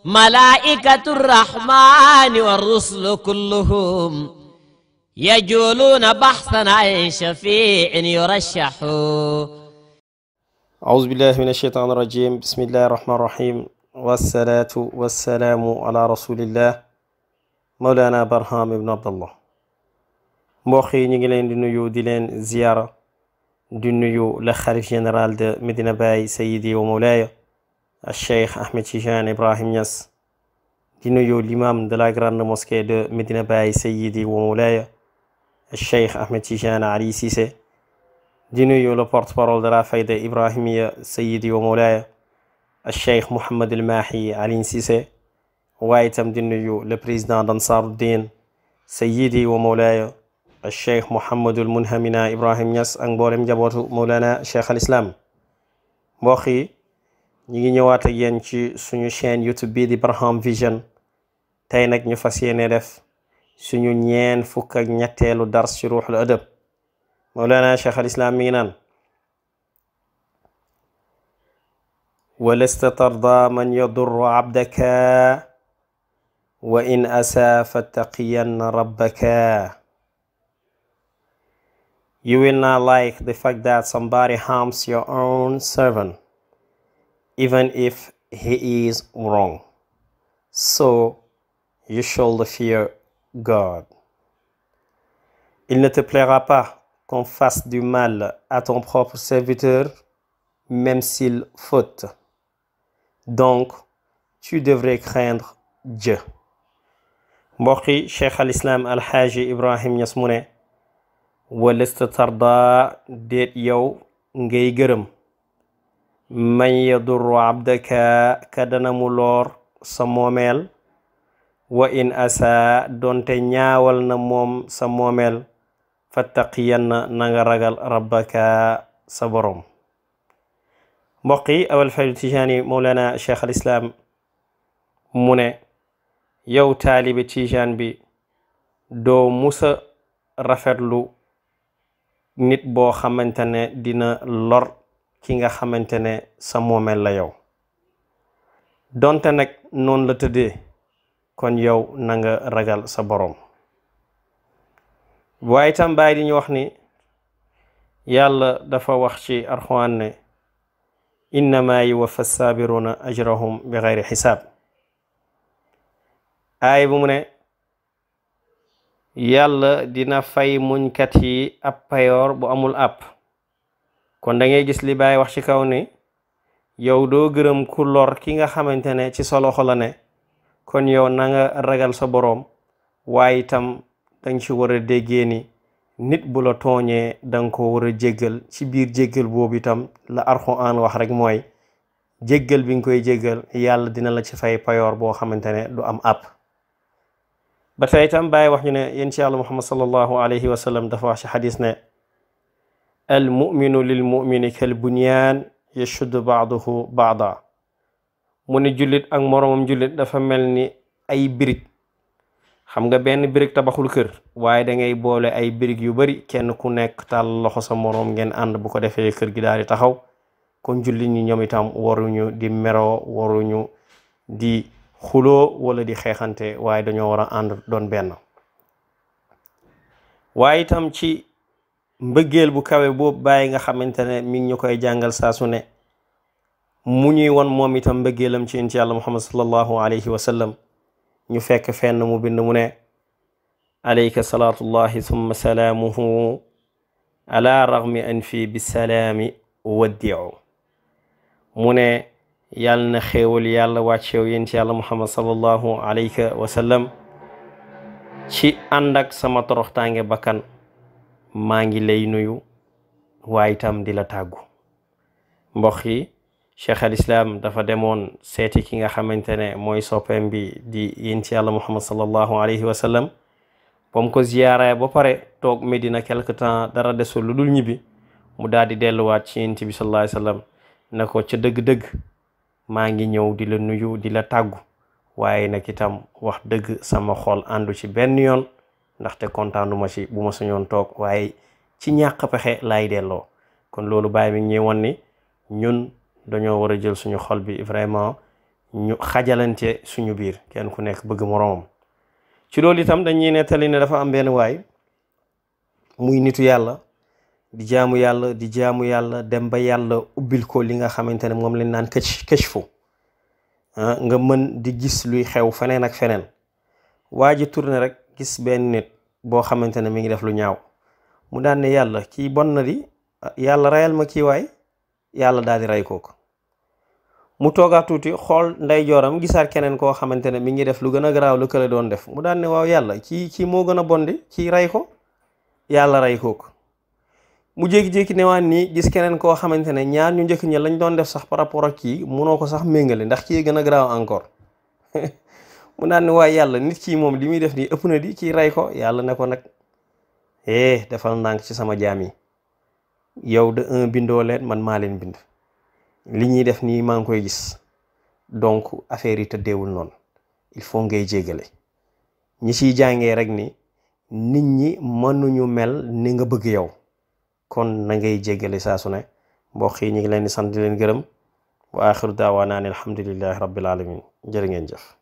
ملائكة الرحمن والرسل كلهم يجولون بحثا عن شفيع يرشح. أعوذ بالله من الشيطان الرجيم. بسم الله الرحمن الرحيم، والصلاة والسلام على رسول الله مولانا برهام بن عبد الله. mbokk yi ñu ngi leen di nuyu di leen ziyaara di nuyu le khalife général de Medina Baye Sayyidi wa Mawlaya Cheikh Ahmed Tidiane Ibrahim Niass, di nuyu l'imam de la grande mosquée de Medina Baye Sayyidi wa Mawlaya Cheikh Ahmed Tidiane Ali Cissé, di nuyu le porte-parole de la Fayda Ibrahimiya Sayyidi wa Mawlaya Cheikh Mohammed El Mahi Ali Cissé, waaye itam di nuyu le président d'Ansaruddin Sayyidi wa Mawlaya Cheikh Mouhamadul Munhamina Ibrahim Niass ak mboolem njabootu Mawlana Cheikh al Islam. mbokk yi ñi ngi ñëwaat ak yéen ci suñu chaîne YouTube bii di Barham Vision. tey nag ñu fas yéene def suñu ñeen fukk ak ñetteelu dars ci ruuxul adab. Mawlana Cheikh al Islam mi ngi naan walasta tarda man yadurru abdaka wa in asaa fattaqiyanna rabbaka. You will not like the fact that somebody harms your own servant, even if he is wrong. So you should fear God. Il ne te plaira pas qu'on fasse du mal à ton propre serviteur, même s'il faute. Donc, tu devrais craindre Dieu. mbokki Cheikh al Islam Alxaaji Ibrahim Niass mu ne walasta tarda déet yow ngay gërëm man yadurru abdaka ka dana mu loor sa moomeel wa in asa donte ñaawal na moom sa moomeel fattaqiyanna na nga ragal rabbaka sa borom. mbokk yi Abul Fayda Tijaani Mawlana Cheikh al Islam mu ne yow taalibe Tijaan bi doo musa rafetlu nit boo xamante ne dina lor ki nga xamante ne sa moomeel la yow, donte nag noonu la tëddee kon yow na nga ragal sa borom. waaye tam bàyyi di ñu wax ni yàlla dafa wax ci Alxuraan ne innama yuwaffa saabiruna ajrahum bi xayri xisaab. aay bu mu ne yàlla dina fay muñkat yi ab payoor bu amul àpp. kon da ngay gis li Baay wax ci kaw ni yow doo gërëm ku lor ki nga xamante ne ci sa loxo la ne, kon yow na nga ragal sa boroom. waaye itam danga ci war a déggee ni nit bu la tooñee danga ko war a jéggal. ci biir jéggal boobu itam la Alxuraan wax rek mooy jéggal bi nga koy jéggal yàlla dina la ci fay payoor boo xamante ne du am àpp. ba tey itam Baay wax ñu ne yéen ci yàlla Muhammad sallallahu alayhi wa sallam dafa wax ci xadis ne al muminu lil mumini kal bunyaan yashuddu baaduhu baada. mu ne jullit ak moroomam jullit dafa mel ni ay birig. xam nga benn birig tabaxul kër, waaye da ngay boole ay birig yu bari kenn ku nekk tàll loxo sa moroom ngeen ànd bu ko defee kër gi daal di taxaw. kon jullit ñi ñoom itam waruñu di meroo, waruñu di xuloo wala di xeexante, waaye dañoo war a ànd doon benn. waaye itam ci mbëggeel bu kawe boobu bàyyi nga xamante ne mi ngi ñu koy jàngal saa su ne mu ñuy won moom itam mbëggeelam ci yàlla Muhammad sallallahu alayhi wa sallam. ñu fekk fenn mu bind mu ne alayka salaatullahi summa salaamuhu ala raghmi an fi bisalaami waddiu. mu ne yàlla na xéewal yàlla wàcceew yéen ci yàlla Muhammad sallallahu alayhi wa sallam ci ànd ak sama toroxtaange bakkan maa ngi lay nuyu waaye itam di la tàggu. mbokk yi Cheikh al Islam dafa demoon seeti ki nga xamante ne mooy soppeem bi di yéen ci yàlla Muhammad sallallahu alayhi wa sallam. bam ko ziyaara ba pare toog Medina quelque temps dara desul lu dul ñibbi mu daal di delluwaat ci yéen bi sallallahu alayhi wa sallam na ko ca dëgg-dëgg maa ngi ñëw di la nuyu di la tàggu, waaye nag itam wax dëgg sama xol àndu ci benn yoon ndaxte kontaanuma ci bu ma sañoon toog, waaye ci ñàkk pexe laay delloo. kon loolu Baay mi ngi ñuy won ni ñun dañoo war a jël suñu xol bi vraiment ñu xajalante suñu biir kenn ku nekk bëgg moroomam. ci loolu itam dañuy nettali ne dafa am benn waay muy nitu yàlla di jaamu yàlla dem ba yàlla ubbil ko li nga xamante ne moom lañ naan kashfu nga mën di gis luy xew feneen ak feneen. waa ji tourné rek gis benn nit boo xamante ne mi ngi def lu ñaaw mu daan ne yàlla kii bon na di yàlla reyal ma kii waay yàlla daal di rey kooku. mu toogaat tuuti xool ndeyjooram gisaat keneen koo xamante ne mi ngi def lu gën a garaaw lu kële doon def mu daan ne waaw yàlla kii moo gën a bon di kii rey ko yàlla rey kooku. mu jékki-jékki newaan nii gis keneen koo xamante ne ñaar ñu njëkk ña lañ doon def sax par rapport ak kii munoo ko sax méngale ndax kii gën a garaaw encore mu daan ne waaye yàlla nit kii moom li muy def nii ëpp na di kii rey ko yàlla ne ko nag defal ndànk ci sama jaam yi yow de un bindoo leen man maa leen bind li ñuy def nii maa ngi koy gis donc affaire yi tëddeewul noonu il faut ngay jéggale ñi ciy jàngee rek ni nit ñi mënuñu mel ni nga bëgg yow kon na ngay jéggale saa su ne. mbokk yi ñu ngi leen di sant di leen gërëm wa axiru daawaana an alhamdulillahi rabbil alamin jërë ngeen jëf.